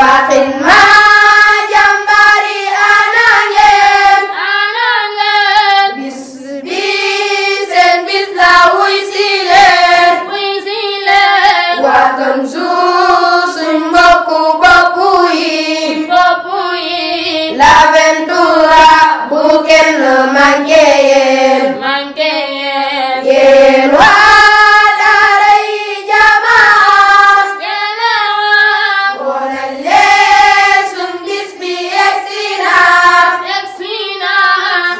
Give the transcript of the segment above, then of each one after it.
waxin ma jàmbari anangeen bis bi seen bis la wuy si leen waa Kanzu suñ mbokku boppu yi L'Aventura bu kenn manqué yéen waa daara yi jamaa wonal leen suñ bis bi yegsi na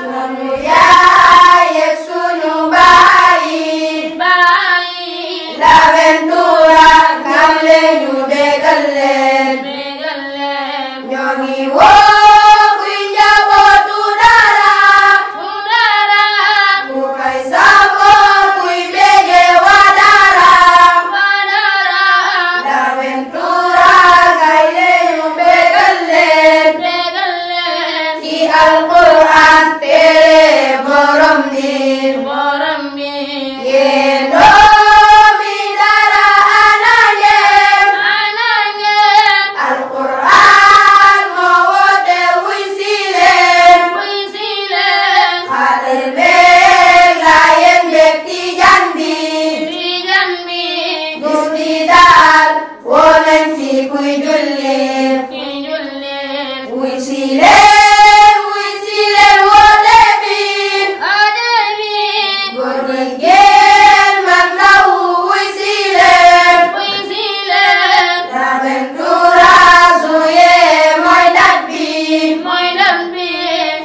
sunu yaay ak sunu baay L'Aventura ngam leen ñu bégal leen ñoo ngi woo kuy njabootu dara ku fay safoo kuy bége waa dara L'Aventura kay leen ñu bégal leen ci Alquran téere borom bi yéen doomi dara ana ngeen Alquran moo woote wuy si leen xaadir beeg laayeen beeg tijaan bi bis bi daal woo nañ fi kuy jullit wuy si leen woote bi góor jigéen mag ndaw wuy si leen L'Aventura suyee mooy dat bi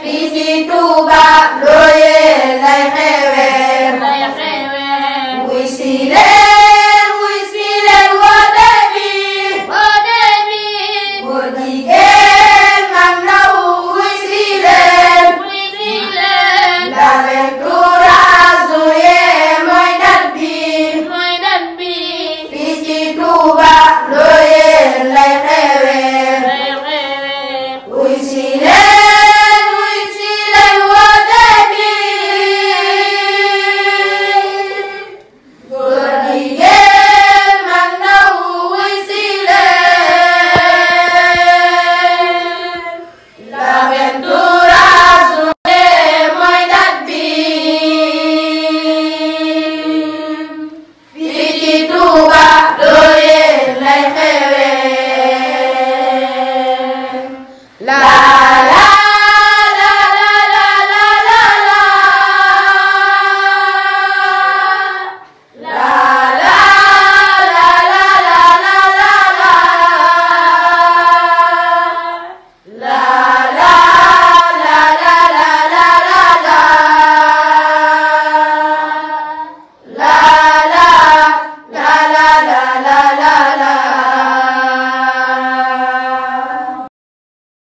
fii si Tuuba looyee lay xewee wuy si leen